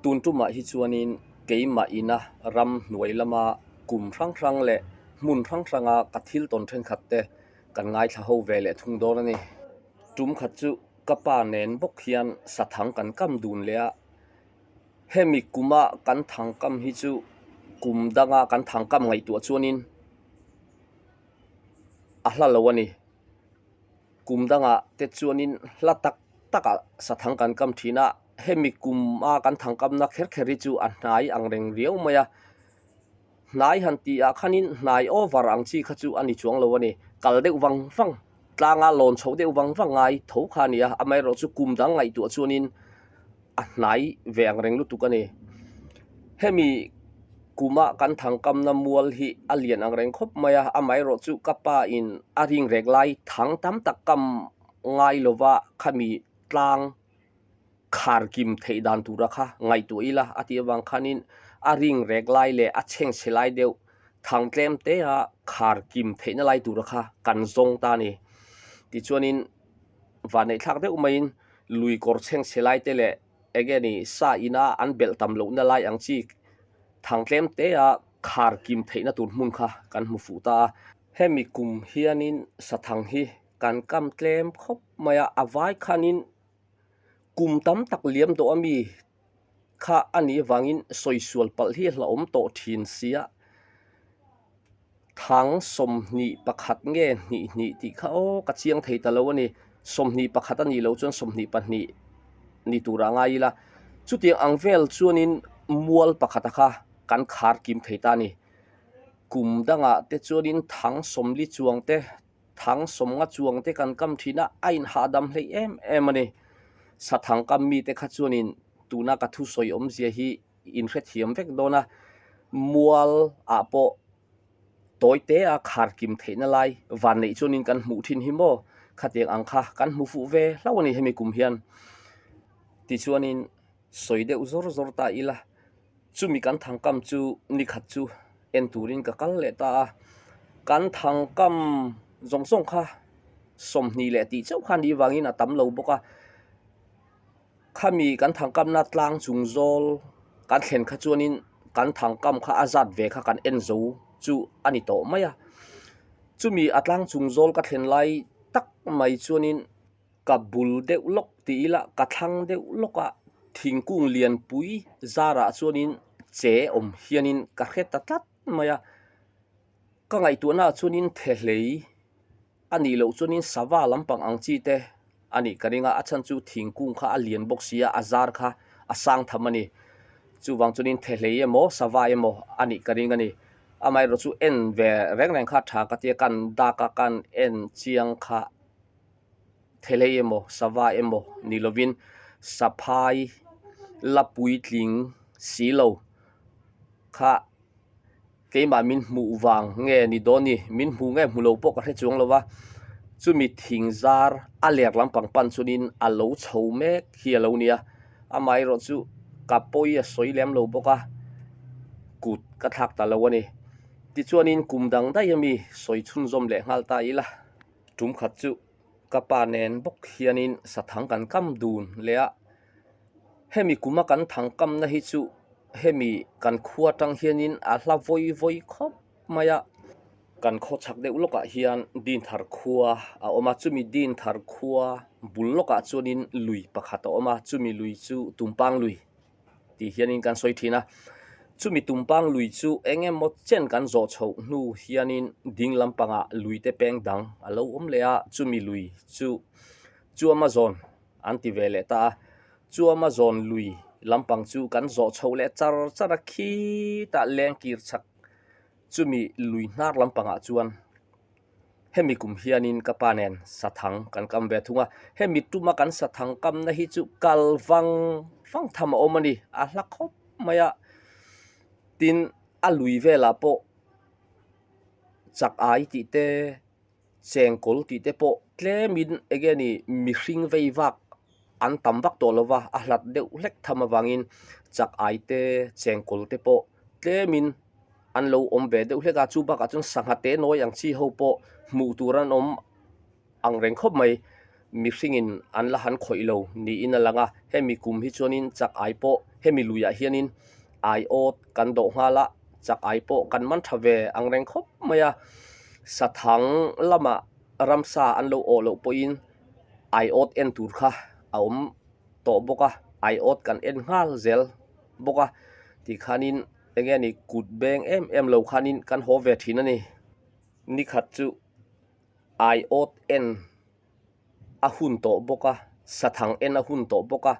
Tun tumah hi chuanin keimah ina ram hnuai lama kum hrang hrang leh hmun hrang hranga ka thil tawn thenkhat te kan ngaithla ho ve leh thung dawn a ni. Tum khat chu ka pa nen bawk hian sathang kan kam dun leh a, hemi kuma kan thang kam hi chu kum danga kan thang kam ngaihtuah chuanin a hla lo a ni. Kum dangah te chuanin hla tak takah sathang kan kam thin a, hemi kuma kan thang kamna kher kher hi chu a hnai ang reng riau mai a. Hnai han tih ah khanin hnai over ang chi kha chu a ni chuang lo a ni. Kal deuh vang vang, tlanga lawn chhoh deuh vang vang ngai tho kha a ni a, amaherawhchu kum dang ngaihtuah chuanin a hnai ve ang reng lutuk a ni. Hemi kuma kan thang kamna mual hi a lian ang reng khawp mai a, amaherawhchu ka pa in a ring rek lai thang tam tak kam ngai lova khami tlang khar kim theih dan tura kha ngaihtuah ila a tih avang khanin a ring rek lai leh a chhengchhe lai deuh thang tlem te a khar kim theihna lai tura kha kan zawng ta a ni. Tichuanin vanneih thlak deuh maiin lui kawr chhengchhe lai te leh eng nge ni sa ina an belh tam lohna lai ang chi thang tlem te a khar kim theihna tur hmun kha kan hmu fuh ta a. Hemi kum hianin sathang hi kan kam tlem khawp mai a, a vai khanin kum tam tak liam dawh ami kha a nih avangin sawisual palh hi a hlauhawm tawh thin sia. Thang 21 nge hnih hnih tih kha aw ka chiang thei ta lo a ni. 21 a nih loh chuan 22 ni turah ngai ila. Chutiang ang vel chuanin mual pakhata kha kan khar kim thei ta a ni. Kum dangah te chuanin thang 40 chuang te Thang sawmnga chuang te kan kam thin a, a inhahdam hleih em em a ni. Sathang kam mite kha chuanin tuna ka thusawi awmzia hi inhrethiam vek dawn a, mual ah pawh tawi te a khar kim theihna lai van neih chuanin kan hmuh thin hi maw? Khatiang ang kha kan hmu fuh ve hlauh a ni hemi kum hian. Tichuanin sawi deuh zawr zawr ta ila. Chumi kan thangkam chu nikhat chu en turin ka kal leh ta a, kan thangkam zawng zawng kha 20 leh tih chauh kha a nih vangin a tam lo bawk a, khami kan thangkamna tlang chung zawl kan thlen kha chuanin kan thangkam kha a zat ve kha kan en zo chu a ni tawh mai a, chumi a tlang chung zawl ka thlen lai tak mai chuanin. Ka bul deuh lawk ti ila ka thlang deuh lawk a thingkung lianpui zarah chuanin che awm hianin ka hre ta tlat mai a, ka ngaihtuahna ah chuanin thehlei a nih loh chuanin sava lampang ang chi te a nih ka ring a, a chhan chu thingkung kha a lian bawk si a, a zar kha a sang tham a ni, chuvang chuanin thehlei emaw sava emaw a nih ka ring a ni, amaherawh chu en ve reng reng kha tha ka tia kan dak a kan en chiang kha. Thelei emaw sava emaw ni lovin saphai la puitling si lo kha keimah min hmuh vang nge ni dawn ni min hmu nge hmu lo pawh ka hre chuang lo va chumi thing zar a ler lampang pan chuanin a lo chho mek hi a lo ni a amaherawh chu ka pawi a sawi lem lo bawk a kut ka thlak ta lo a ni tichuanin kum dang daih ami sawi chhunzawm leh nghal ta ila. Tum khat chu ka pa nen bawk hianin sathang kan kam dun leh a, hemi kuma kan thang kamna hi chu hemi kan khua tang hianin a hla vawi vawi khawp mai a, kan khaw chhak deuh lawkah hian Dinthar khua a awm a, chumi Dinthar khua bul lawkah chuanin lui pakhat a awm a, chumi lui chu Tumpang lui. tih hianin kan sawi thin a, chumi tumpang lui chu eng emaw chen kan zawh chhoh hnu hianin ding lampangah lui te peng dang a lo awm leh a, chumi lui chu chu Amazon an ti ve leh ta a, chu Amazon lui lampang chu kan zawh chhoh leh char char a khitah lengkir chak chumi lui hnar lampangah chuan. Hemi kum hianin ka pa nen sathang kan kam ve thung a, hemi tuma kan sathang kamna hi chu kal vang vang tham a awm a ni, a hla khawp mai a, tin a lui velah pawh chak ai tih te chengkawl tih te pawh tlemin eng nge ni mihring vei vak an tam vak tawh lo va, a hlat deuh hlek tham avangin chak ai te chengkawl te pawh tlemin. an lo awm ve deuh hlek a chu bakah chuan sangha te nawi ang chi ho pawh hmuh tur an awm ang reng khawp mai mihringin an la han khawih lo niin a lang a hemi kum hi chuanin chak ai pawh Hemi luiah hianin aiawt kan dawh nghal a, chak ai pawh kan man tha ve ang reng khawp mai a. Sathang lamah ramsa an lo awh loh pawhin aiawt en tur kha a awm tawh bawk a, aiawt kan en nghal zel bawk a. Tikhanin eng nge ni kut beng em em lo khanin kan haw ve thin a ni. Nikhat chu aiawt en a hun tawh bawk a, sathang en a hun tawh bawk a,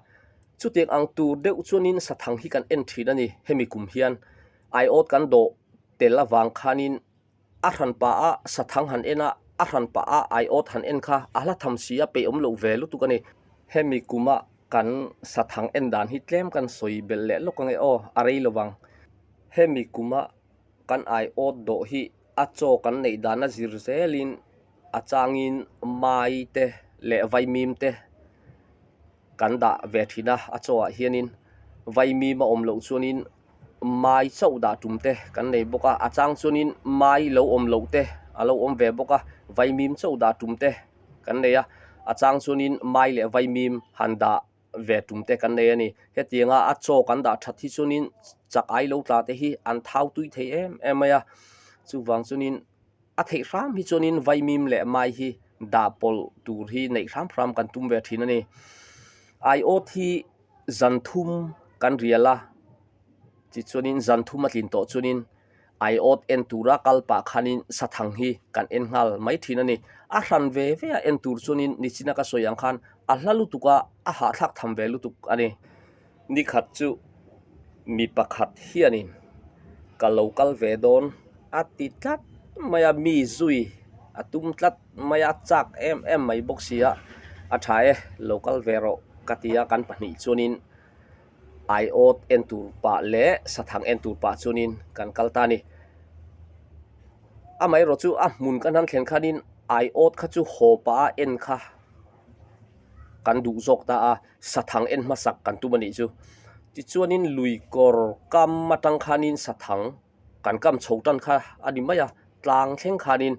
chutiang ang tur deuh chuanin sathang hi kan en thin a ni. Hemi kum hian aiawt kan dawh tel avang khanin a hran pah a sathang han en a, a hran pah a aiawt han en kha a hla tham si a peih awm loh ve lutuk a ni. Hemi kuma kan sathang en dan hi tlem kan sawi belh leh lawk ange aw, a rei lo vang. Hemi kuma kan aiawt dawh hi a chaw kan neih dan a zir zelin a changin mai te leh vaimim te kan dah ve thin a, a chaw ah hianin vaimim a awm loh chuanin mai chauh dah tum te kan nei bawk a, a chang chuanin mai lo awm loh te a lo awm ve bawk a, vaimim chauh dah tum te kan nei a, a chang chuanin mai leh vaimim han dah ve tum te kan nei a ni. Hetianga a chaw kan dah that hi chuanin chak ai lo tla te hi an thau tui thei em em mai a, chuvang chuanin a theih hram hi chuanin vaimim leh mai hi dah pawlh tur hi neih hram hram kan tum ve thin a ni. Aiawt hi zan thum kan rial a, tichuanin zan thum a tlin tawh chuanin aiawt en tura kal pah khanin sathang hi kan en nghal mai thin a ni. A hran ve ve a en tur chuanin nichina ka sawi ang khan a hla lutuk a, a hahthlak tham ve lutuk a ni. Nikhat chu mi pakhat hianin ka lo kal ve dawn a ti tlat mai a, mi zui a tum tlat mai a, a chak em em mai bawk si a, a tha e lo kal ve rawh ka ti a, kan pahnih chuanin aiawt en tur pah leh sathang en tur pah chuanin kan kal ta a ni. Amaherawhchu chu a hmun kan han thlen khanin aiawt kha chu haw pah a en kha kan duh zawk ta a. Sathang en hmasak kan tum a nih chu. Tichuanin lui kawr kam atang khanin sathang kan kam chho tan kha a ni mai a, tlang thleng khanin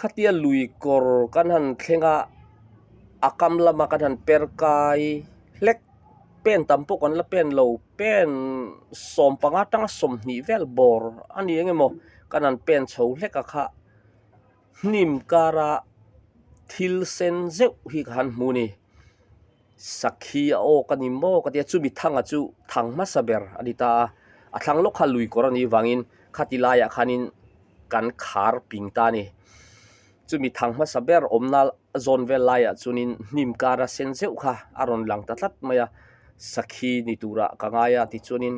khatia lui kawr kan han thleng a, a kam lama kan han per kai hlek pen tam pawh kan la pen lo, pen 15 atanga 20 vel bawr a ni eng emaw kan han pen chho hlek a kha. Hnim kara thil sen zeuh hi ka han hmu a ni. Sakhi a awk a ni maw ka tia chumi thanga chu thang hmasa ber a ni ta a. A thlang lawk kha lui kawr a nih vangin khati laiah khanin kan khar ping ta a ni. Chumi thang hmasa ber awmna zawn vel laiah chuanin hnim kara sen zeuh kha a rawn lang ta tlat mai a. Sakhi ni turah ka ngai a tichuanin.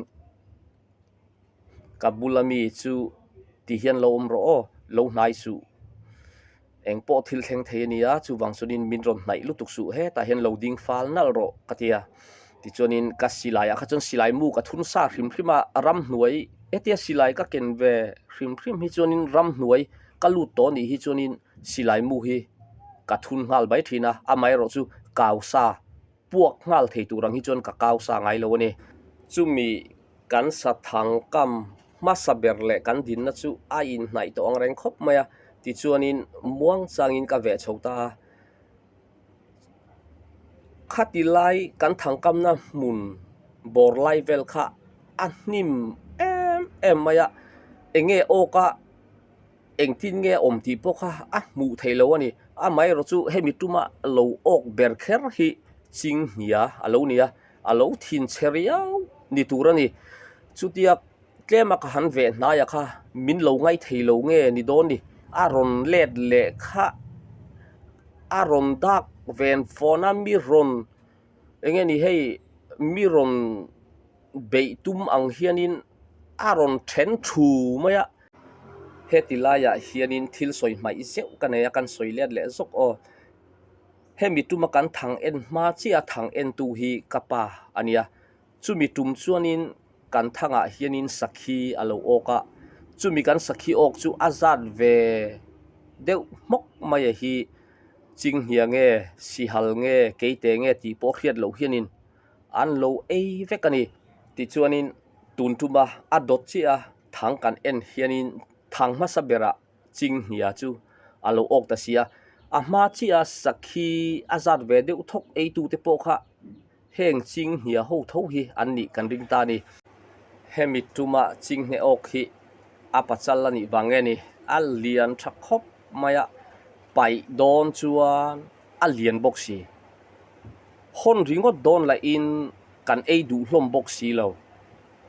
Ka bula mi chu ti hian lo awm rawh aw, lo hnai suh. Eng pawh thil thleng thei a nia, chuvang chuanin min rawn hnaih lutuk suh hetah hian lo ding fal nalh rawh ka ti a. Tichuanin ka silai ah kha chuan silai mu ka thun sa hrim hrim a, ramhnuai hetia silai ka ken ve hrim hrim hi chuanin ramhnuai ka lut tawh anih hi chuanin silai mu hi ka thun nghal mai thin a, amaherawhchu kau sa puak nghal thei tur ang hi chuan ka kau sa ngai lo a ni. Chumi kan sathang kam hmasa ber leh kan dinna chu a inhnaih tawh ang reng khawp mai a, tichuanin muang changin ka veh chho ta a. Khati lai kan thangkamna hmun bawr lai vel kha a hnim em em mai a, eng nge awka Engtin nge a awm tih pawh kha a hmuh theih loh a ni. Amaherawh chu hemi tuma lo awk ber kher hi Chinghnia a lo ni a, a lo thin chhe riau ni tur a ni. Chutia tlema ka han veh hnaia kha min lo ngaih thei lo nge ni dawn ni. A rawn let leh kha a rawn dak ven fawn a, mi rawn eng nge ni hei mi rawn beih tum ang hianin a rawn then thu mai a. Heti laiah hianin thil sawi hmaih zeuh ka nei a, kan sawi let leh zawk aw. Hemi tuma kan thang en hma chiah a thang entu hi ka pa a nia. Chumi tum chuanin kan thangah hianin sakhi a lo awk a, chumi kan sakhi awk chu a zat ve deuh hmawk mai a hi Chinghnia nge, Sihal nge, Keite nge tih pawh hriat loh hianin an lo ei vek a ni. Tichuanin tun tuma a dawt chiah a thang kan en hianin thang hmasa berah Chinghnia chu a lo awk ta si a, a hma chiah a sakhi a zat ve deuh thawk eitute pawh kha Heng chinghnia ho tho hi an nih kan ring ta a ni. Hemi tuma chinghne awk hi a pachal a nih vang nge ni? A lian tha khawp mai a, paih dawn chuan a lian bawk si. Hawn ringawt dawn lahin kan ei duh hlawm bawk si lo.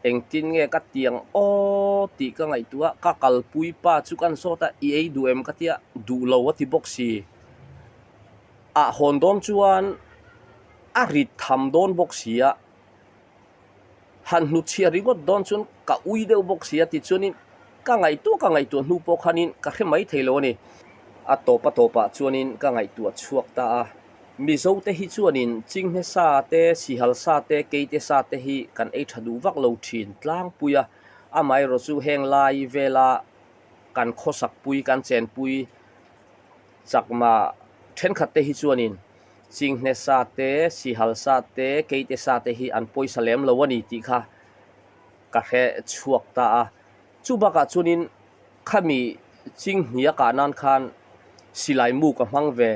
Engtin nge ka tiang aw tih ka ngaihtuah a, ka kalpui pa chu kan zawt a, i ei duh em ka tia, duh lo a ti bawk si. Ah hawn dawn chuan a rit tham dawn bawk si a, han hnutchhiah ringawt dawn chuan ka ui deuh bawk si a tichuanin ka ngaihtuah ka ngaihtuah hnu pawh khanin ka hre mai thei lo a ni. A tawp a tawpah chuanin ka ngaihtuah chhuak ta a, Mizo te hi chuanin chinghne sa te, sihal sa te, keite sa te hi kan ei tha duh vak lo thin tlangpui a, amaherawh chu heng lai vela kan khawsakpui, kan chenpui chakma thenkhat te hi chuanin chinghne sa te, sihal sa te, keite sa te hi an pawisa lem lo a ni tih kha ka hre chhuak ta a. Chu bakah chuanin khami chinghnia kah nan khan silai mu ka hmang ve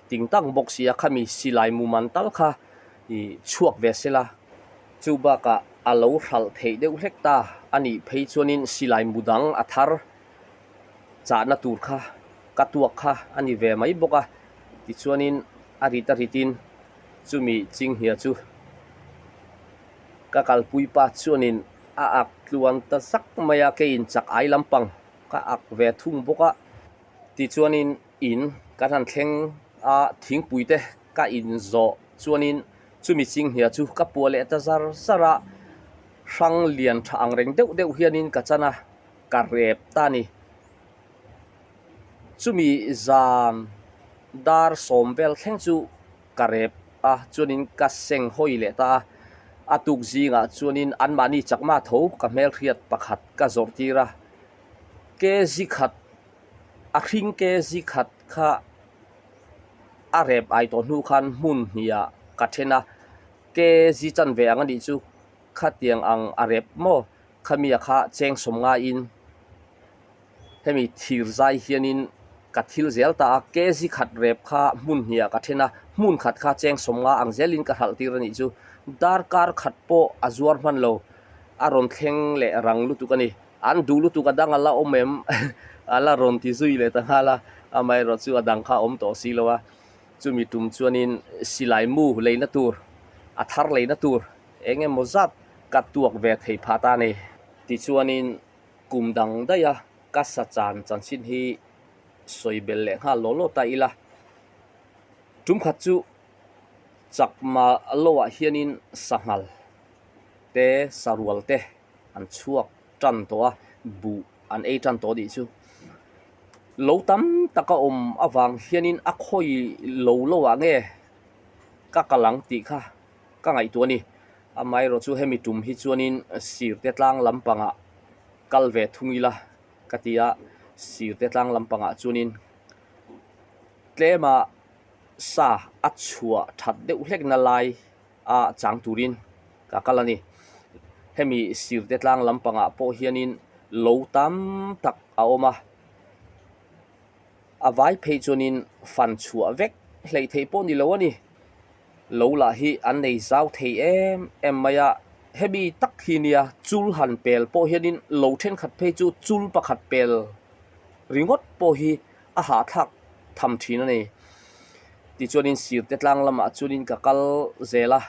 ting tak bawk si a, khami silai mu man tal kha ih chhuak ve se la. Chu bakah a lo hralh theih deuh hlek ta a nih phei chuanin silai mu dang a thar chahna tur kha ka tuak kha a ni ve mai bawk a, tichuanin a rit a ritin chumi chinghnia chu ka kalpui pa chuanin a ak tluan ta zak mai a, keiin chak ai lampang ka ak ve thung bawk a, tichuanin in kan han thleng a thingpui te ka in zawh chuanin chumi chinghnia chu ka puah leh ta zar zar a, hrang lian tha ang reng deuh deuh hianin ka chan a. Ka rep ta a ni. Chumi zan dar sawm vel thleng chu ka rep a, chuanin ka seng hawi leh ta a. A tuk zingah chuanin anmahni chakma tho ka hmelhriat pakhat ka zawrh tir a. Kg khat, a hring kg khat kha a rep ai tawh hnu khan hmun hniah ka then a. Kg chanve ang a nih chu khatiang ang a rep maw? Khamia kha cheng sawm ngaiin hemi thir zai hianin ka thil zel ta a, kg khat rep kha hmun hniah ka then a, hmun khat kha cheng sawm nga ang zelin ka hralh tir a nih chu. Darkar khat pawh a zuar hman lo, a rawn thleng leh rang lutuk a ni. An duh lutuk a dang a la awm em? A la rawn ti zui leh ta nghal a, amaherawh chu a dang kha a awm tawh si lo a. Chumi tum chuanin silai mu leina tur, a thar leina tur Eng emaw zat ka tuak ve thei phah ta a ni. Tichuanin kum dang daiha ka sa chan chanchin hi sawi bel leh nghal law law ta ila. Tum khat chu chakma loah hianin sanghal te sarual te an chhuak tan tawh a, buh an ei tan tawh tih chu lo tam taka awm avang hianin a khawi lo lo ah nge ka kal ang tih kha Ka ngaihtuah a ni. Amaherawh chu hemi tum hi chuanin sirte tlang lampangah kal ve thung ila ka ti a, sirte tlang lampangah chuanin tlema sa a chhuah that deuh hlekna lai a chang turin ka kal a ni. Hemi sirte tlang lampangah pawh hianin lo tam tak a awm a, a vai phei chuanin fan chhuah vek hleih theih pawh ni lo a ni. Lo lah hi an nei zau thei em em mai a, hemi tak hi nia chul han pel pawh hianin lo thenkhat phei chu chul pakhat pel ringawt pawh hi a hahthlak tham thin a ni. Tichuanin sirte tlang lamah chuanin ka kal zel a,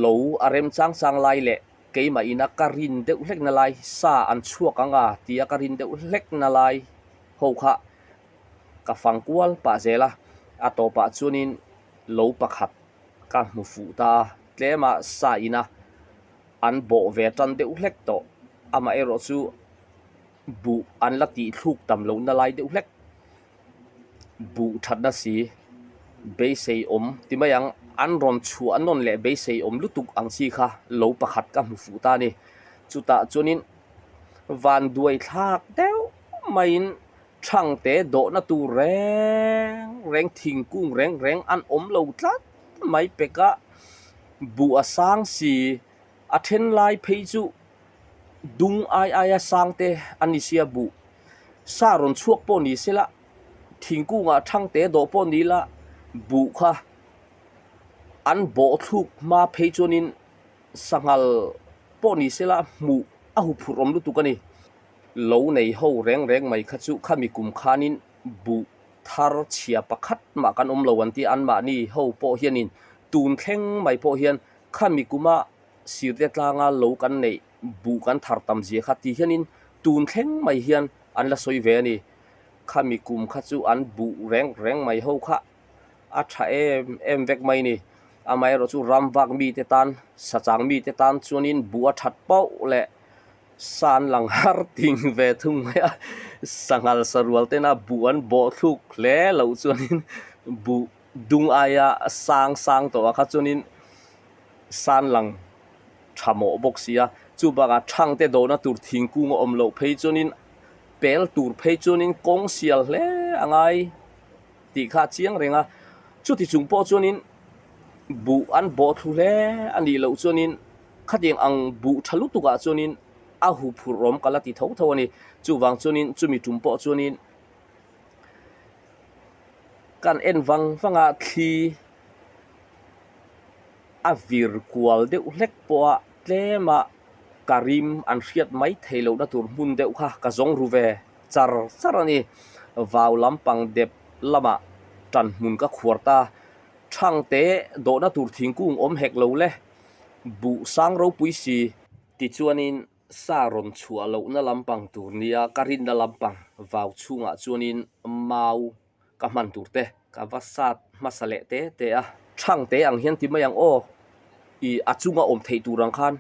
lo a rem chang chang lai leh keimah ina ka rin deuh hlekna lai sa an chhuak ang a tia ka rin deuh hlekna lai ho kha ka fang kual pah zel a, a tawpah chuanin lo pakhat ka hmu fuh ta a, tlema sa ina an bawh ve tan deuh hlek tawh, amaherawh chu buh an la tih thluk tam lohna lai deuh hlek, buh thatna si beisei awm ti mai ang, an rawn chhuah nawn leh beisei awm lutuk ang chi kha lo pakhat ka hmu fuh ta a ni, chutah chuanin van duai thlak deuh maiin Thangte dawhna tur reng reng thingkung reng reng an awm lo tlat mai pek a, buh a sang si, a then lai phei chu dung ai aia sang te a ni sia buh sa rawn chhuak pawh ni se la, thingkungah thangte dawh pawh ni la buh kha. An bawh thluk hma phei chuanin sanghal pawh ni sela hmuh a huphurh awm lutuk a ni. Lo nei ho reng reng mai kha chu khami kum khanin buh thar chhia pakhat mah kan awm lo an ti a, anmahni ho pawh hianin tun thleng mai pawh hian khami kuma sirte tlanga lo kan neih buh kan thar tam zia kha ti hianin tun thleng mai hian an la sawi ve a ni. Khami kum kha chu an buh reng reng mai ho kha a tha em em vek mai ni. Amaherawh chu ram vak mite tan, sachang mite tan chuanin buh a that pauh leh sa an lang har ting ve thung mai a. Sanghal sarual tena buh an bawh thluk hle loh chuanin buh dung aia sang sang tawh ah kha chuanin sa an lang tha mawh bawk si a. Chu bakah thangte dawhna tur thingkung a awm loh phei chuanin pel tur phei chuanin kawng sial hle a ngai. tih kha a chiang reng a, chuti chung pawh chuanin buh an bawh thlu hle a nih loh chuanin khatiang ang buh tha lutuk ah chuanin a hu phurh rawm ka la ti tho tho a ni. Chuvang chuanin chumi tum pawh chuanin kan en vang vang a, thli a vir kual deuh hlek pawh a tlem a ka rim an hriat mai thei lohna tur hmun deuh kha ka zawng ru ve. char char a ni. Vau lampang dep lamah tan hmun ka khuar ta. Thangte dawhna tur thingkung awm hek lo le. Buh sang ropui si. Tichuanin sa rawn chhuah lohna lampang tur nia ka rinna lampang vau chhungah chuanin mau ka hman tur te ka va sat hmasa leh te te a. Thangte ang hian ti mai ang aw i a chunga awm theih tur ang khan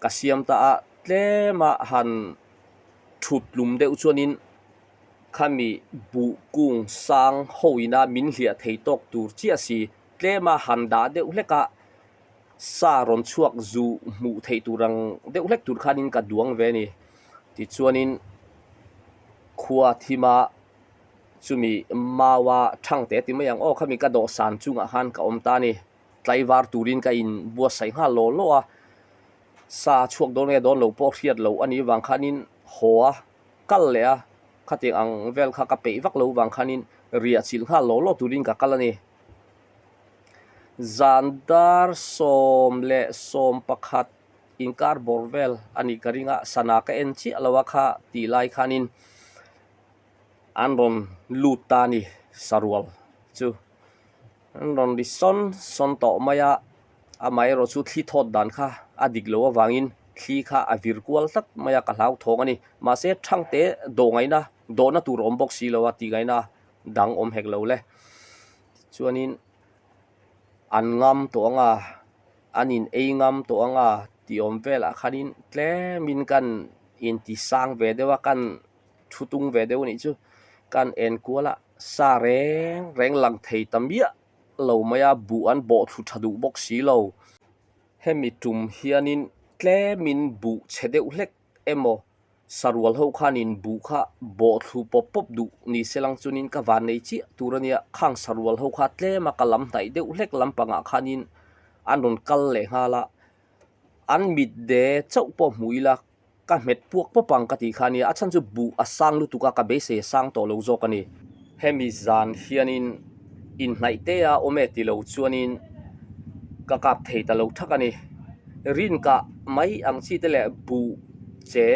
ka siam ta a tlema han thut tlum deuh chuanin khami buh kung sang ho ina min hliah thei tawk tur chiah si tlema han dah deuh hlek a sa rawn chhuak zu hmuh theih tur ang deuh hlek tur khanin ka duang ve a ni. Tichuanin khua thima chumi maua thangte ti mai ang aw khami ka dawhsan chungah khan ka awm ta a ni. Tlaivar turin ka inbuatsaih nghal law law a. Sa chhuak dawn nge dawn lo pawh hriat loh a nih vang khanin haw a kal leh a, khatiang ang vel kha ka peih vak lo vang khanin riah chilh nghal law law turin ka kal a ni. Zan dar 11 inkar bawr vel a nih ka ring a, sana ka en chiah lo a kha tih lai khanin an rawn lut ta a ni sarual chu. An rawn ri sawn sawn tawh mai a, amaherawh chu thli thawt dan kha a dik loh avangin thli kha a vir kual tlat mai a, ka hlauthawng a ni. Mahse thangte dawh ngaihna, dawhna tur a awm bawk si lo a tih ngaihna dang awm hek lo le. Tichuanin an ngam tawh ang a, an in ei ngam tawh ang a tih awm velah khanin tlemin kan intisang ve deuh a, kan thu tung ve deuh a nih chu kan en kual a sa reng reng lang thei ta miah lo mai a buh an bawh thlu tha duh bawk si lo hemi tum hianin tlemin buh chhe deuh hlek emaw sarual ho khanin buh kha bawh thlu pawp pawp duh ni se lang chuanin ka van nei chiah tur a nia khang sarual ho kha tlema ka lam hnaih deuh hlek lampangah khanin an rawn kal leh nghal a an mit de chauh pawh hmuh ila. Ka hmet puak pawp ang ka tih kha a nia, a chhan chu buh a sang lutuk a, ka beisei a sang tawh lo zawk a ni. Hemi zan hianin inhnaih te a awm e ti lo chuanin ka kap thei ta lo thak a ni. Rin kah mai ang chi te leh buh che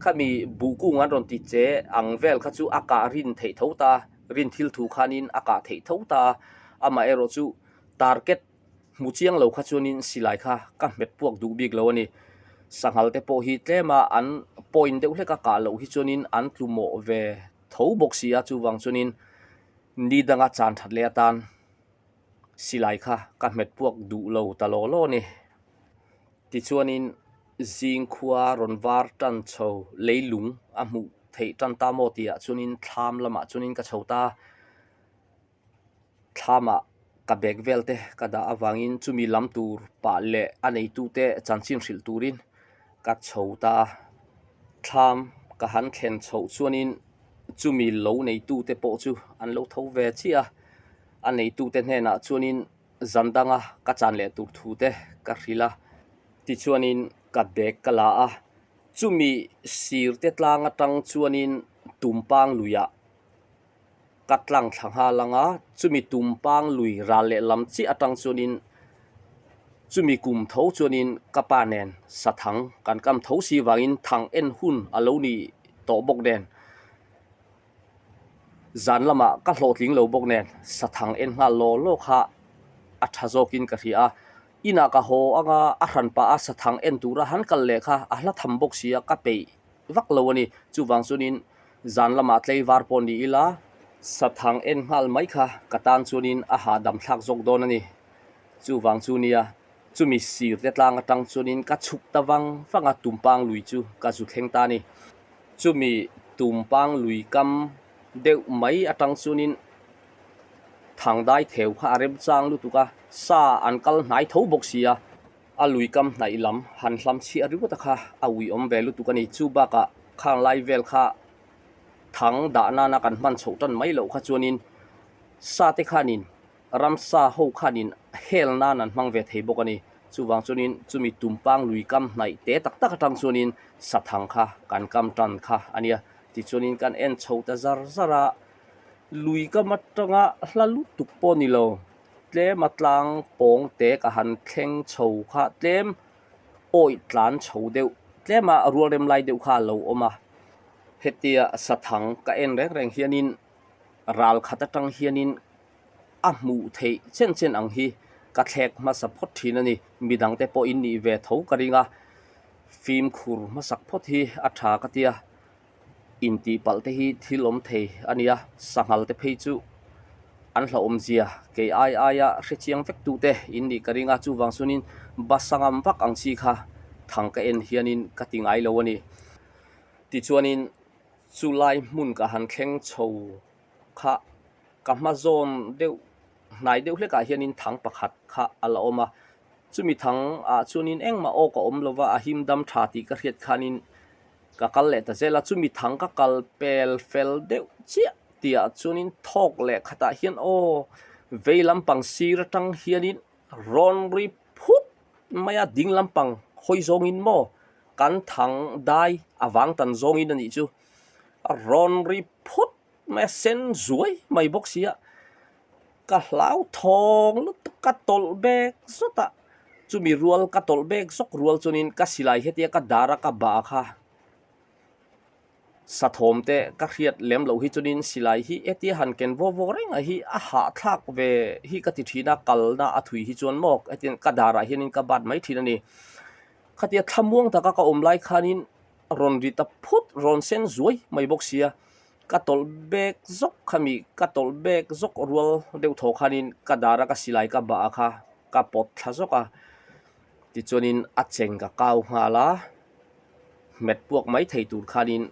khami buh kung an rawn ti che ang vel kha chu a kah rin theih tho ta, rin thil thu khanin a kah theih tho ta a, amaherawh chu target Hmu chiang lo kha chuanin silai kha ka hmet puak duh bik lo a ni. Sanghal te pawh hi tlema an point deuh hlek a kah loh hi chuanin an tlu mawh ve tho bawk si a, chuvang chuanin ni danga chan that leh atan silai kha ka hmet puak duh lo ta law law a ni. Tichuanin zing khua rawn var tan chho leilung a hmuh theih tan ta maw tih ah chuanin thlam lamah chuanin ka chho ta. Thlamah ka bag vel te ka dah avangin chumi lam tur pah leh a neitute chanchin hrilh turin ka chho ta a. Thlam ka han thlen chhoh chuanin chumi lo neitute pawh chu an lo tho ve chiah a. A neitute hnenah chuanin zan danga ka chan leh tur thu te ka hrilh a. Tichuanin ka bag ka la a, chumi sir te tlang atang chuanin tumpang luiah Ka tlang thla nghal ang a, chumi tumpang lui ral leh lam chiah atang chuanin Chumi kum tho chuanin ka pa nen sathang kan kam tho si vangin thang en hun a lo ni tawh bawk nen, zan lamah ka hlawhtling lo bawk nen sathang en nghal law law kha a tha zawkin ka hria a. Inah ka haw anga a hran pah a sathang en tura han kal leh kha a hla tham bawk sia ka peih vak lo a ni. Chuvang chuanin zan lamah tleivar pawh ni ila sathang en nghal mai kha ka tan chuanin a hahdam thlak zawk dawn a ni. Chuvang chu nia, chumi sir te tlang atang chuanin ka chhuk ta vang vang a, Tumpang lui chu ka zu thleng ta a ni. Chumi Tumpang lui kam deuh mai atang chuanin Thangdai theu kha a remchang lutuk a, sa an kal hnai tho bawk si a, a lui kam hnaih lam han hlam chhiah ringawt a kha a uiawm ve lutuk a ni. Chu bakah khang lai vel kha thang dah nana kan hman chhoh tan mai loh kha chuanin sa te khanin Ramsa ho khanin hel nan an hmang ve thei bawk a ni. Chuvang chuanin chumi tumpang lui kam hnaih te tak tak atang chuanin sathang kha kan kam tan kha a nia. Tichuanin kan en chho ta zar zar a, lui kam atanga hla lutuk pawh ni lo, tlem a tlang pawng te ka han thleng chho kha tlem awih tlan chho deuh tlem a rual rem lai deuh kha a lo awm a. Hetia sathang ka en reng reng hianin ral khat atang hianin a hmuh theih chen chen ang hi ka thlek hmasa phawt thin a ni. Midangte pawh in nih ve tho ka ring a, fimkhur hmasak phawt hi a tha ka tia, intih palh te hi thil awm thei a nia, sanghal te phei chu an hlauhawm zia kei ai aia hrechiang vek tu te in nih ka ring a, chuvang chuanin basa ngam vak ang chi kha thang ka en hianin ka ti ngai lo a ni. Tichuanin chulai hmun ka han thleng chho kha ka hma zawn deuh hnai deuh hlekah hianin thang pakhat kha a la awm a, chumi thang ah chuanin engmah awk a awm lova a him dam tha tih ka hriat khanin ka kal leh ta zel a, chumi thang ka kal pel fel deuh chiah tihah chuanin thawk leh khatah hian aw vei lampang sir atang hianin rawn ri phut mai a, ding lampang hawi zawngin maw kan thang dai avang tan zawngin a nih chu. A rawn ri phut mai a, sen zuai mai bawk si a, ka hlauthawng lutuk ka tawlh bek zawt a, chumi rual ka tawlh bek zawk rual chuanin ka silai hetia ka dar a ka bah kha sathawm te ka hriat lem loh hi chuanin silai hi hetia han ken vaw vaw reng a hi a hahthlak ve hi ka ti thin a, kalna a thui hi chuan maw hetiang ka darah hianin ka bat mai thin a ni. Khatia thlamuang taka ka awm lai khanin rawn ri ta phut rawn sen zuai mai bawk sia, ka tawlh bek zawk khami ka tawlh bek zawk rual deuh thaw khanin ka dar a ka silai ka bah a kha ka pawt thla zawk a, tichuanin a cheng ka kau nghal a, hmet puak mai thei tur khanin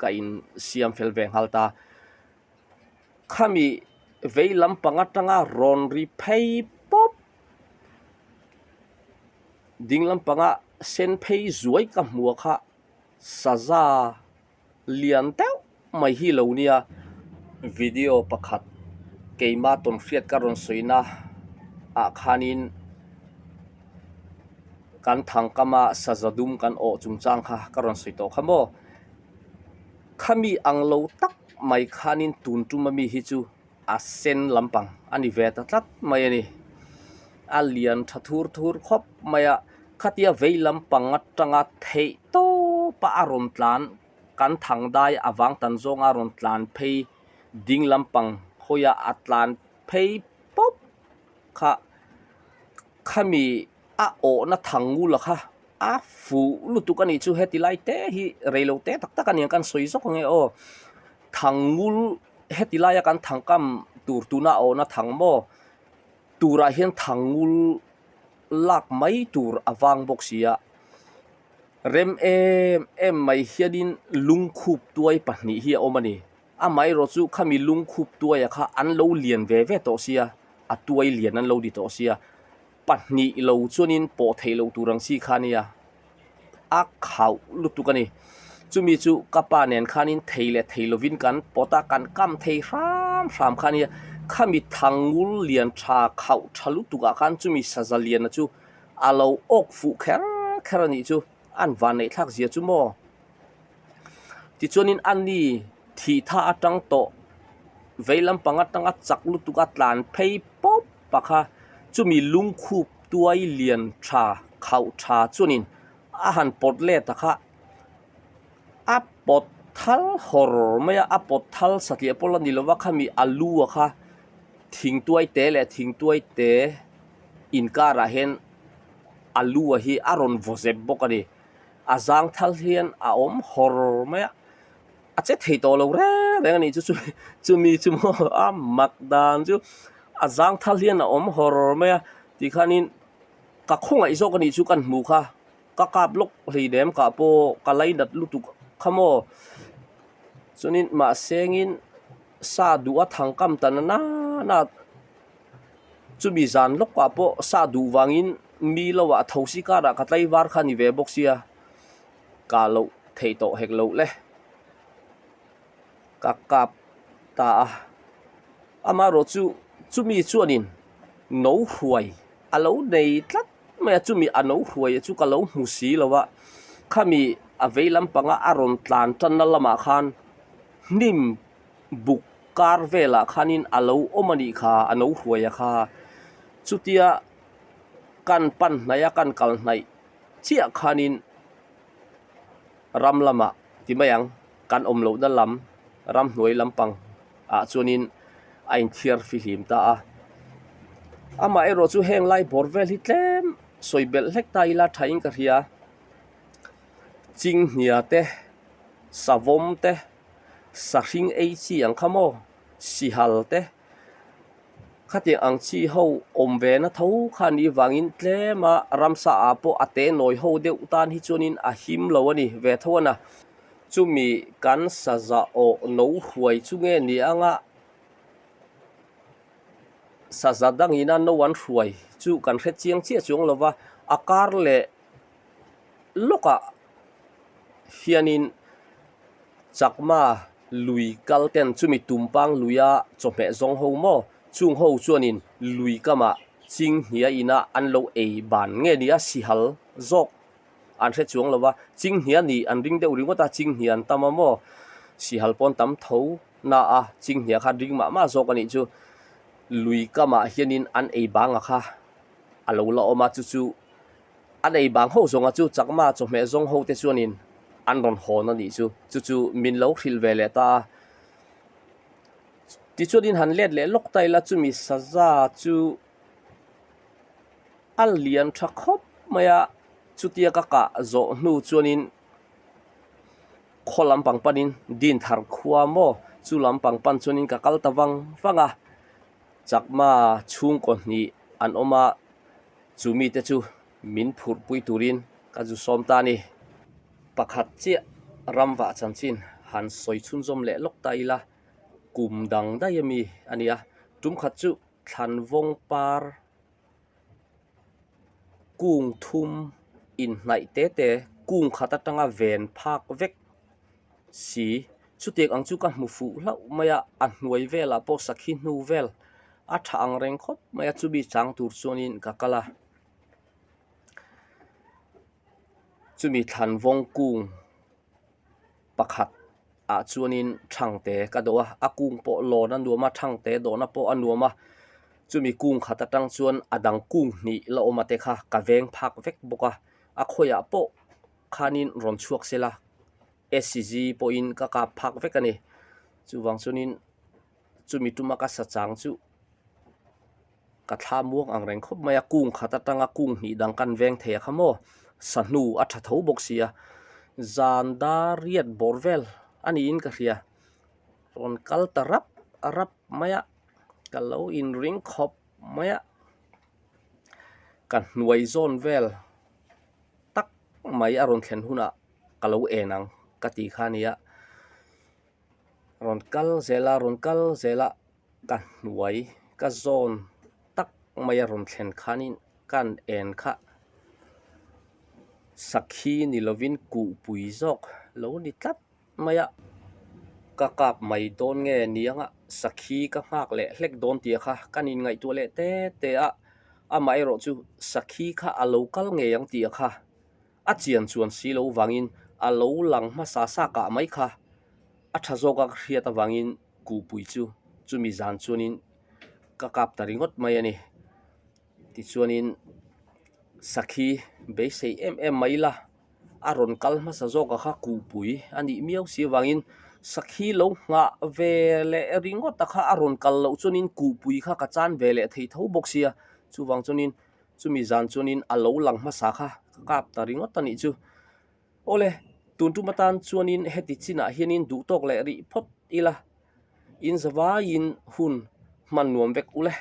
ka in siam fel ve nghal ta. Khami vei lampang atanga rawn ri phei pawp. Ding lampanga sen phei zuai ka hmu a kha saza lian deuh mai hi lo nia. Video pakhat keima tawnhriat ka rawn sawina ah khanin kan thangkama saza dum kan awh chungchang kha ka rawn sawi tawh kha maw. Khami ang lo tak mai khanin tun tum ami hi chu a sen lampang a ni ve ta tlat mai a ni. A lian tha thur thur khawp mai a, khatia vei lampang atanga theih tawpa a rawn tlan kan thang dai avang tan zawnga rawn tlan phei ding lampang hawia a tlan phei pawp kha khami a awhna thang ngula kha a fuh lutuk a nih chu heti lai te hi reilo te tak tak a ni ang kan sawi zawk ange aw thang ngul heti laia kan thang kam tur tuna a awhna thang maw turah hian thang ngul lak mai tur a vang bawk si a rem em em mai hianin lungkhup tuai pahnih hi a awm a ni amaherawh chu khami lungkhup tuaia kha an lo lian ve ve tawh sia a tuai lian an lo ni tawh sia pahnih lo chuanin pawh theih loh tur ang chi kha nia a khauh lutuk a ni chumi chu ka pa nen khanin thei leh thei lovin kan pawt a kan kam thei hram hram kha nia khami thangul lian tha khauh tha lutuk ah khan chumi saza liana chu a lo awk fuh kher kher a nih chu an van neih thlak zia chu maw tichuanin a ni thih tha atang tawh vei lampang atanga chak lutuk a tlan phei pawp pakha chumi lungkhup. tuai lian tha khauh tha chuanin a han pawt let a kha a pawt thal hawr mai a, a pawt thal satliah pawh la ni lova khami a lu a kha thingtuai te leh thingtuai te inkarah hian a lu a hi a rawn vaw zep bawk a ni. A zang thal hian a awm hawr mai a, a che thei tawh lo reng reng a nih chu chu chumi chu maw a mak dan chu a zang thal hian a awm hawr mai a tikhanin ka khawngaih zawk a nih chu kan hmuh kha ka kap lawk hleinem kah pawh ka lainat lutuk kha maw chuanin mahsengin sa duh a thangkam ta na na chumi zan lawkah pawh sa duh vangin mi lo ah thosi karah ka tlaivar kha a ni ve bawk sia kah loh theih tawh hek loh le ka kap ta a amaherawh chu chumi chuanin no hruai a lo nei tlat mai a chumi a no hruai chu ka lo hmu si lo a khami a vei lampanga a rawn tlan tanna lamah khan hnim buk kar velah khanin a lo awm a nih kha a no hruai a kha chutia kan pan hnaih a kan kal hnaih chiah khanin ram lamah ti mai ang kan awm lohna lam ramhnuai lampang ah chuanin a inthiar fihlim ta a amaherawh chu heng lai bawr vel hi tlem sawi belh hlek ta ila thain ka hria chinghnia te savawm te sahring ei chi ang kha maw sihal te khatiang ang chi ho awm ve na tho kha a nih vangin tlem a ramsa ah pawh a te nawi ho deuh tan hi chuanin a him lo a ni ve tho a na chumi kan saza awh no hruai chu nge ni anga saza dangin a no an hruai chu kan hre chiang chiah chuang lova a kar leh lawkah hianin Chakma lui kal ten chumi tumpang luia chawhmeh zawng ho maw? Chung ho chuanin lui kamah chinghnia ina an lo ei ban nge nia sihal zawk an hre chuang lo va, chinghnia nih an ring deuh ringawt a, chinghnia an tam a maw? Sihal pawn tam tho na a, chinghnia kha an ring mah mah zawk a nih chu. Lui kamah hianin an ei banga kha a lo la awm a, chu chu A nei bang ho zawnga chu Chakma chawhmeh zawng ho te chuanin an rawn hawn a nih chu. Chu chu min lo hrilh ve leh ta a. Tichuanin han let leh lawk ta ila chumi saza chu a lian tha khawp mai a. Chutia ka kah zawh hnu chuanin khaw lampang panin Dinthar khua maw chu lampang pan chuanin ka kal ta vang vang a. Chakma chhungkaw hnih an awm a. Chu mite chu min phurhpui turin ka zu sawm ta a ni. Pakhat chiah ramvah chanchin han sawi chhunzawm leh lawk ta ila, kum dang daih ami a ni a. Tum khat chu Thlanvawng par kung thum inhnaih te te kung khat atanga ven phak vek si. Chutiang ang chu ka hmu fuh hlauh mai a, a hnuai velah pawh sakhi hnu vel a tha ang reng khawp mai a, chumi chang tur chuanin ka kal a. Chumi thlanvawng kung pakhat ah chuanin thangte ka dawh a, a kung pawh lawn a nuam a, thangte dawhna pawh a nuam a, chumi kung khat atang chuan a dang kung hnih la awm a te kha ka veng phak vek bawk a, a khawiah pawh khanin rawn chhuak sela. SCG pawhin ka kap phak vek a ni. Chuvang chuanin chumi tuma ka sa chang chu ka thla muang ang reng khawp mai a, kung khat atanga kung hnih dang kan veng thei a kha maw, sa hnu a tha tho bawk si a, zan dar riat bawr vel a niin ka hria, rawn kal ta rap rap mai a, ka lo inring khawp mai a, ka hnuai zawn vel tak mai a rawn thlen hunah ka lo en ang ka tih kha a nia rawn kal zel a rawn kal zel a ka hnuai ka zawn tak mai a rawn thlen khanin ka han en kha sakhi ni lovin kuhpui zawk lo ni tlat mai a ka kap mai dawn nge ni anga sakhi ka nghak leh hlek dawn tih kha kan inngaihtuah leh te te a amaherawh chu sakhi kha a lo kal ngei ang tih kha. A chian chuan si lo vangin a lo lang hmasa sa kah mai kha a tha zawk a ka hriat avangin kuhpui chu chumi zan chuanin ka kap ta ringawt mai a ni. Tichuanin. Sakhi beisei em em mai la, a rawn kal hmasa zawk a kha kuhpui a nih miau si avangin sakhi lo nghah ve leh ringawt a kha a rawn kal loh chuanin kuhpui kha ka chan ve leh thei tho bawk sia, chuvang chuanin chumi zan chuanin a lo lang hmasa kha ka kap ta ringawt a nih chu. Awle, tun tum atan chuanin heti chinah hianin duh tawk leh rih phawt ila, in zavaiin hun hman nuam vek ule.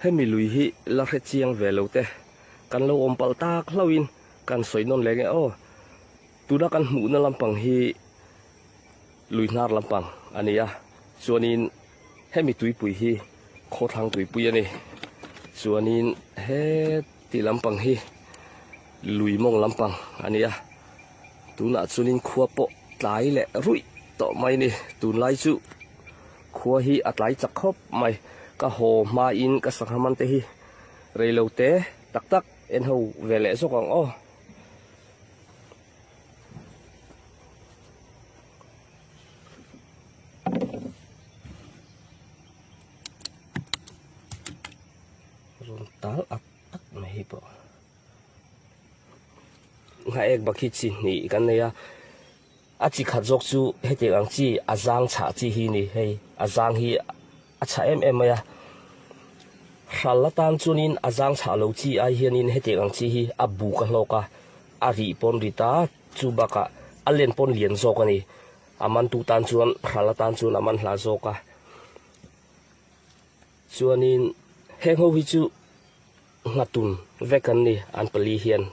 Hemi lui hi la hre chiang ve lo te kan lo awm palh tak hlauhin kan sawi nawn leh nge aw. Tuna kan hmuhna lampang hi lui hnar lampang a ni a, chuanin hemi tuipui hi khawthlang tuipui a ni. Chuanin heti lampang hi lui mawng lampang a ni a, tunah chuanin khua pawh tlai leh ruih tawh mai a ni. Tunlai chu khua hi a tlai chak khawp mai, ka haw hmain ka sangha man te hi reilote tak tak en ho ve leh zawk ang aw. Rawn tal at at mai hi pawh nghaek bak hi chi hnih kan nei a a chi khat zawk chu hetiang ang chi a zang chhah chi hi ni hei a zang hi a chhah em em mai a hral atan chuanin a zang chhah lo chi ai hianin hetiang ang chi hi a buk a hlawk a a rih pawn rit a chu bakah a len pawn lian zawk a ni a mantu tan chuan hral atan chuan a man hla zawk a chuanin heng ho hi chu nghatun vek an ni an pali hian.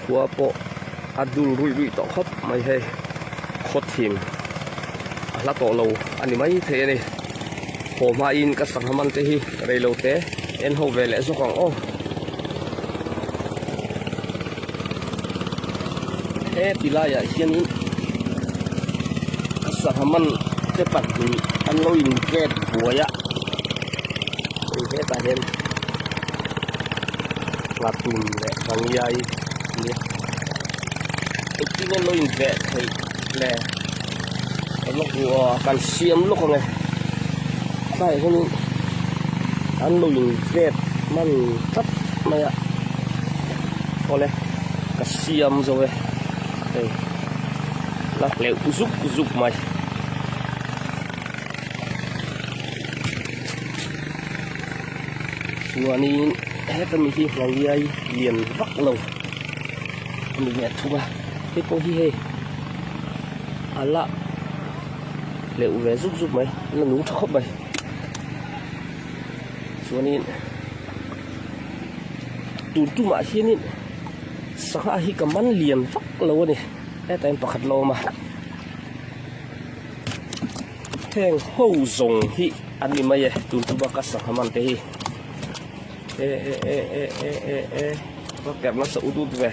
Khua pawh a dul ruih ruih tawh khawp mai hei khaw thim a hla tawh lo a ni mai thei a ni haw hmain ka sangha man te hi reilo te en ho ve leh zawk ang aw. Heti laiah hianin sangha man te pahnih an lo invet buai a hei hetah hian nghatun leh vangiai a nia engtin nge an lo inveh theih le lawk ru aw kan siam lawk ang e tlaiah hianin an lo invet hman tlat mai a awle ka siam zo e hei la hleuh zuk zuk mai. Chuanin heta mi hi hnaiai lian vak lo a ni ve thung a hei pawh hi hei a la hleuh ve zuk zuk mai a la nung tha khawp mai chuanin tun tumah hianin sangha hi ka man lian vak lo a ni hetah hian pakhat la awm a. Heng ho zawng hi an ni mai e tun chu bak a sangha man te hi e e e e e e e va perh nasa ut ut ve.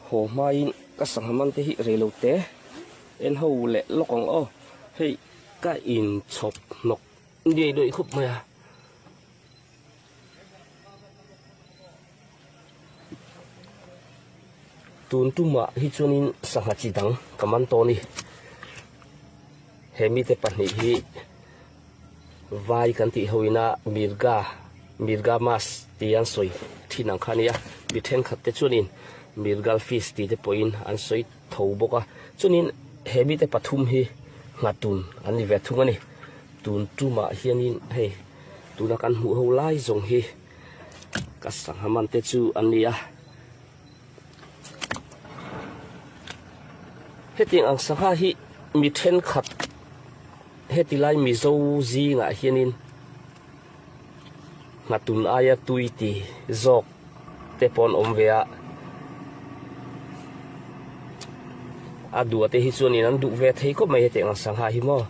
Haw hmain ka sangha man te hi rei lo te en ho leh lawk ang aw hei ka inchhawp hnawk ngei daih khawp mai a. Tun tumah hi chuanin sangha chi dang ka man tawh a ni. He mite pahnih hi vai kan tih ho ina mirga mirga mas tih an sawi thin ang kha a nia. Mi thenkhat te chuanin mirgal fish tih te pawhin an sawi tho bawk a. Chuanin he mite pathum hi nghatun an ni ve thung a ni. Tun tumah hianin hei tuna kan hmuh ho lai zawng hi ka sangha man te chu an ni a. Hetiang ang sangha hi mi thenkhat heti lai Mizo zingah hianin nghatun aia tui ti zawk te pawh an awm ve a. A duh te hi chuanin an duh ve thei khawp mai hetiang ang sangha hi maw.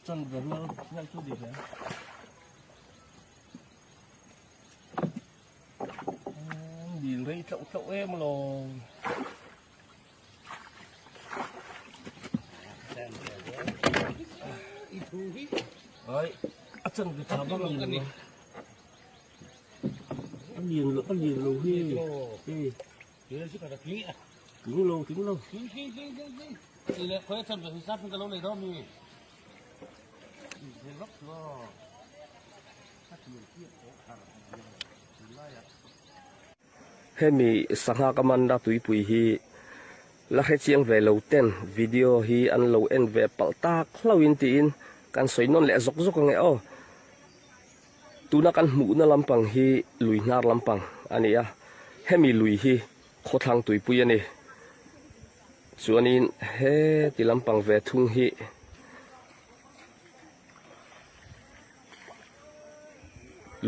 Chanve rual vel chu ni ve. Dil rei tlauh tlauh em alawm. Ai, a chanve tha bang a ni. A lian lo, a lian lo hi. Hei. Tling lo, tling lo. Hemi sangha ka man la tuipui hi la hre chiang ve lo ten video hi an lo en ve palh tak hlauhin tiin kan sawi nawn leh zawk zawk ange aw. Tuna kan hmuhna lampang hi lui hnar lampang a ni a, hemi lui hi khawthlang tuipui a ni. Chuanin heti lampang ve thung hi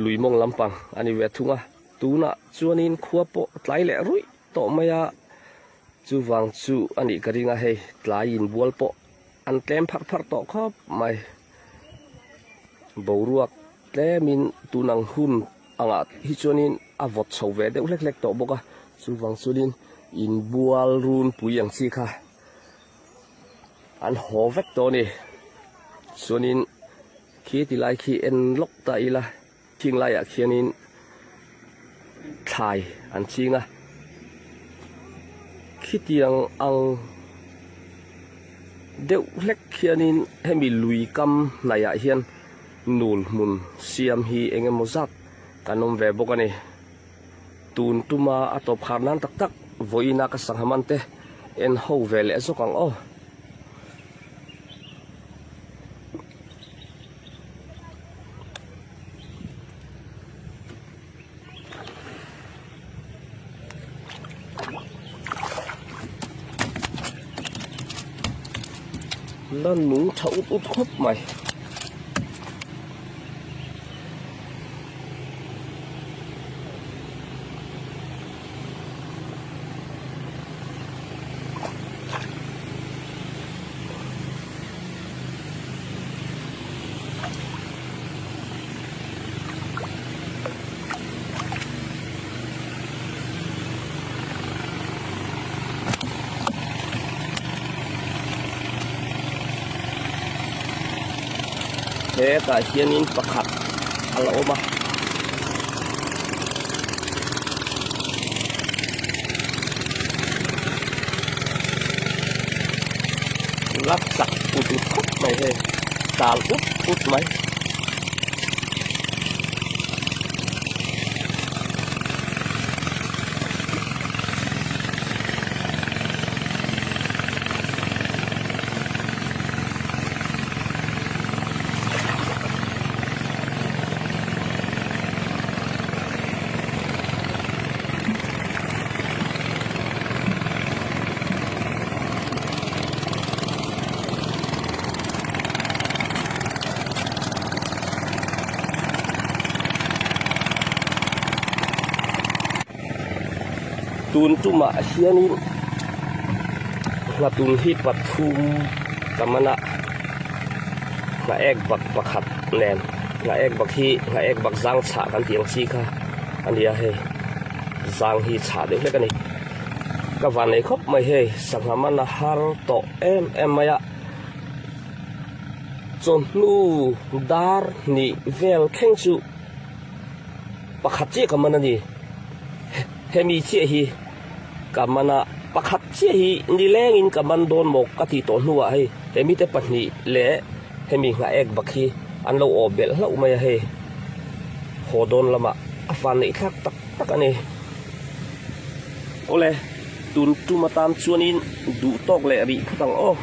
lui mawng lampang a ni ve thung a. Tunah chuanin khua pawh tlai leh ruih tawh mai a, chuvang chu a nih ka ring a hei tlai inbual pawh an tlem pharh pharh tawh khawp mai. Boruak tlemin tun ang hun angah hi chuanin a vawt chho ve deuh hlek hlek tawh bawk a, chuvang chuanin inbual runpui ang chi kha an haw vek tawh a ni. Chuanin khi ti lai khi en lawk ta ila khing laiah khianin thlai an ching a, khitiang ang deuh hlek khianin hemi lui kam hnaihah hian nul hmun siam hi eng emaw zat kan awm ve bawk a ni. Tun tuma a tawp khar nan tak tak vawiina ka sangha man te en ho ve leh zawk ang aw. La nung tha ut ut khawp mai. Hetah hianin pakhat a la awm a. La chak ut ut khawp mai hei tal ut ut mai. Tun tumah hianin nghatun hi pathum ka man a nghaek bak pakhat nen nghaek bak hi nghaek bak zang chhah kan tih ang chi kha a ni a hei zang hi chhah deuh hlek a ni ka van nei khawp mai hei sangha man a har tawh em em mai a chawhnu dar hnih vel thleng chu pakhat chiah ka man a ni hemi chiah hi ka man a pakhat chiah hi nilengin ka man dawn maw ka tih tawh hnuah hei hemi te pahnih leh hemi nghah ek bak hi an lo awh belh hlauh mai a hei haw dawn lamah a van neih thlak tak tak a ni awle tun tum atan chuanin duh tawk leh rih phawt ang aw.